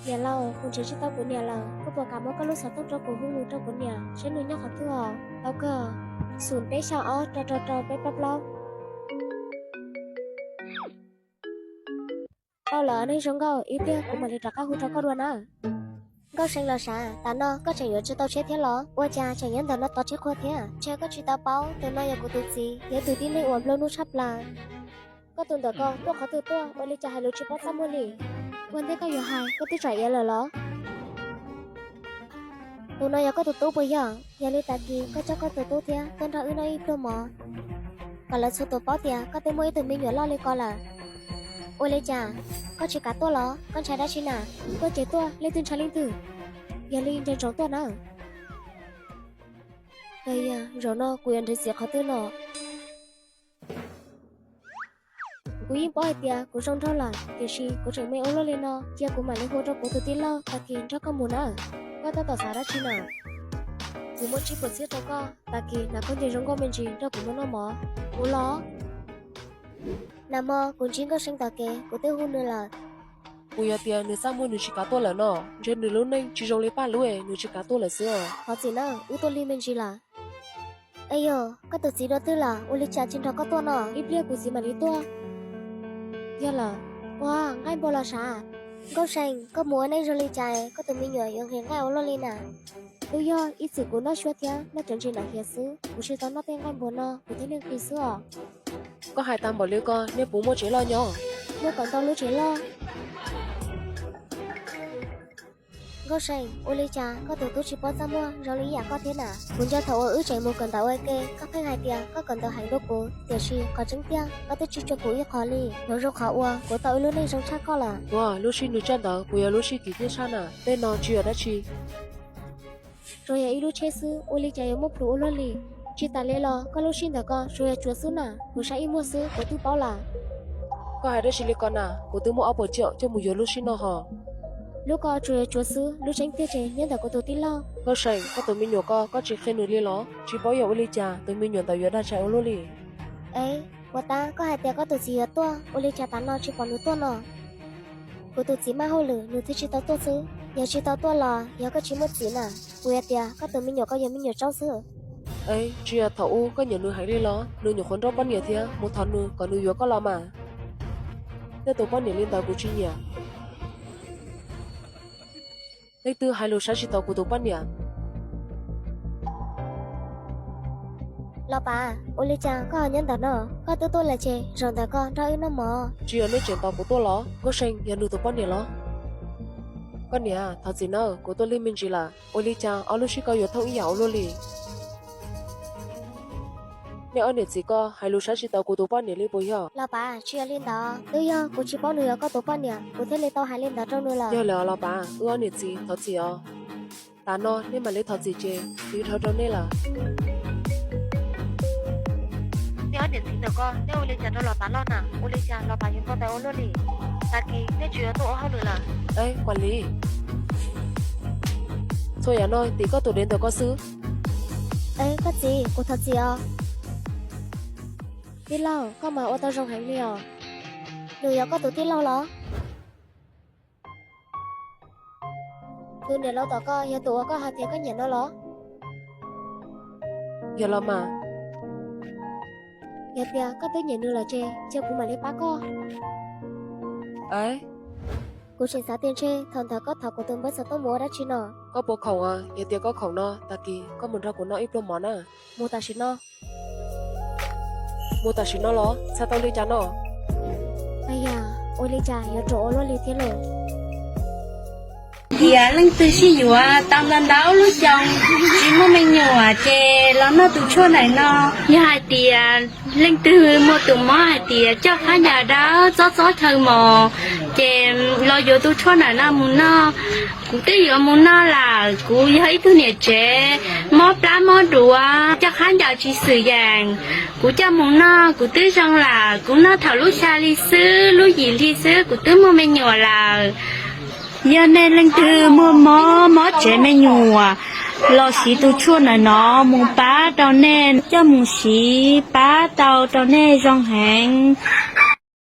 Niam laus, kuv nrhiav tsis tau kuv niam lawm, koj puas kam muab koj lub xov tooj rau kuv hu mus rau kuv niam seb nws nyob qhov twg os? Tau kawg. Xum peb xya ob rau rau rau peb plaub plaub. Tau lawm neeg zoo nkauj, ib pliag kuv mam li rov qab hu rau koj dua na. Nkauj See los sav, tas no koj tseem yuav tsis tau tsheb thiab los? Ua cas tseem nyob ntawm no tos tsheb qhua thiab? Ntshe koj tsis tau paub, tus no yog kuv tus txiv, yog tus tib neeg uas nplua nuj tshaj plaws. Koj tus ntawm ko tuaj qhov twg tuaj, ua li cas hais lus tsis paub txaj muag li? Ua ntej koj yuav hais, koj twb txawj iav lawm los? Tus no yog koj tus tub puas yog? Yog li tag kis koj coj koj tus tub thiab tuaj nrog wb noj ib pluag mov, kom lawv txhua tus paub tias koj twb muaj ib tug me nyuam loj li ko lawm. Ua li cas koj tsis kam tuaj los? Koj ntshai dab tsi na? Tuaj ces tuaj, leej twg ntshai leej twg. Yog li nco ntsoov tuaj nawb. Yog, zaum no kuv yuav nrhiav txiv qhov twg no? Kuv yeej paub hais tias kuv zoo nraug lawm, tiam sis kuv tseem me ua luaj li no, cia kuv mam li hu rau kuv tus tij laug tag kis nrog koj mus nawb. Koj tab tom xav dab tsi na? Kuv muab tsib puas txhiab rau koj, tag kis hnav khaub ncaws zoo nkauj me ntsis nrog kuv mus noj mov. Kuv los? Nag hmo kuv ntsib Nkauj See tom kev, kuv twb hu nws lawm. Kuv yog tias nws txaj muag nws tsis kav tuaj lawm no, ntshe nws lub neej tsis zoo li Paj Lub es nws tsis kav tuaj lawm xwb os. Thov txim nawb, wb tuaj lig me ntsis lawm. Ej yog, koj tus txiv dua twg lawm, ua li cas tsis nrog koj tuaj no? Ib pliag kuv txiv mam li tuaj. Yog lawm. Ua, nqaij npua los sav? Nkauj See, koj mus ua neej zoo li cas koj tus me nyuam yuav nqhis nqaij ua luaj li na? Twb yog ib txwm kuv noj xyuas thiab noj cov ntses nram hiav xwb, kuv tsis tau noj tej nqaij npua no kuv thiaj li nqhis xwb os. Koj hais tag npaum li ko nej puas muaj tsev loj nyob? Muaj kom ntau lub tsev loj. Nkauj See, ua li cas koj tus tub tsis paub txaj muag zoo li ib yam koj thiab na? Kuv nco thaum uas wb tseem mus kawm ntawv ua ke, koj pheej hais tias koj kawm ntawv heev dua kuv, tiam sis qhov tseeb tiag koj twb tsis tshua pum ib qho li. Nov zoo qhov uas kuv tau wb lub neej zoo tshaj koj lawm. Ua, lub sij hawm tsaj ntawd puas yog lub sij hawm kim tiaj tshaj na? Tej no tsis yog dab tsi. Tsuas yog ib lub tsheb xwb, ua li cas yuav muaj plhus ua luaj li? Tsis tas li los koj lub sij ntawd ko tsuas yog tsuav xwb na, kuv saib ib muag xwb kuv twb paub lawm. Koj hais dab tsi li ko na? Kuv twb muaj ob puas caum coj mus yuav lub sij no hos. Lub ko tsuas yog tsuav xwb, lub tseeb tiag ces nyob ntawm kuv tus tij laug. Nkauj See, koj tus me nyuam ko koj tsis qhia nws li los? Tsis paub yog ua li cas tus me nyuam ntawd yuav dag tshais ua luaj li. Es, puas tab koj hais tias koj tus txiv yuav tuaj, ua li cas tas no tsis pom nws tuaj no? Kuv tus txiv maj hauj lwm nws thiaj tsis tau tuaj xwb. Yog tsis tau tuaj los yog koj tsis muaj txiv na. Kuv yog tias koj tus me nyuam ko yog me nyuam tsaub xwb. Es, tsis yog thaum ub koj nyiam nws heev li los? Nws nyuam qhuav nrauj poj niam thiab mus thov nws kom nws yuav koj los mas. Tej tus poj niam li ntawd kuv tsis nyiam. Leej twg hais lus saib tsis taus kuv tus poj niam? Los Pav, ua li cas koj ho nyob ntawm no? Koj twb tuaj lawm ces zaum ntawd koj nrog wb noj mov. Tsis yog nej tseem tos kuv tuaj los? Nkauj See yog nws tus poj niam los? Koj niam, thov txim nawb, kuv tuaj lig me ntsis lawm. Ua li cas ob lub sij koj yuav thooj ib yam ua luaj li? Nej ob niam txiv ko hais lus saib tsis taus kuv tus poj niam li puas yog? Los Pav, tsis yog li ntawd, twb yog kuv tsis paub nws yog koj tus poj niam kuv thiaj li tau hais li ntawd rau nws lawm. Yog lawm os los Pav, wb ob niam txiv thov txim os. Tam no nej mam li thov txim ces twb dhau rau nej lawm. Nej ob niam txiv ntawm ko nej ua li cas rau los Pav loj na? Ua li cas los Pav yuav npau taws ua luaj li? Tag kis nej tsis yuav tuaj ua hauj lwm lawm? Eb, Kuam Lis, txhua yam no tim koj tus dev ntawm ko xwb. Eb, koj txiv, kuv thov txim os. Tij laug, koj mas ua tau zoo heev li os. Nws yog koj tus tij laug los? Tus niam laus tom ko yog tus uas koj hais tias koj nyiam no los? Yog los mas. Yog tias koj twb nyiam nws lawm ces cia kuv mam li pab koj. Kuv tseem xav tias ntshe thaum ntawd koj thov kuv tus npawb xov tooj mus ua dab tsi no. Koj puas khoom? Yog tias koj khoom no tag kis koj mus nrog kuv noj ib pluag mov na. Mus tam sim no. Mus tam sim no los txhais tau li cas no? Ua li cas yuav ruam ua luaj li thiab lauj? Tias leej twg sib yuav tau ntau ntau lub xyoo tsis muaj me nyuam ces los noj tus tshuaj ntawm no. Yog hais tias leej twg muaj tus mob hais tias coj khaub ncaws dawb txob txob chaw mos ces los yuav tus tshuaj ntawm no mus noj. Kuv twb yuav mus noj lawm, kuv yog ib tug niam tsev mob plab mob duav, coj khaub ncaws tsis xwm yeem. Kuv coj mus noj kuv twb zoo lawm, kuv noj thaum lub xya hli xwb lub yim hli xwb kuv twb muaj me nyuam lawm. Yog nej leej twg muaj mob mob tsev me nyuam los siv tus tshuaj ntawm no mus pab rau nej, coj mus siv pab tau rau nej zoo heev.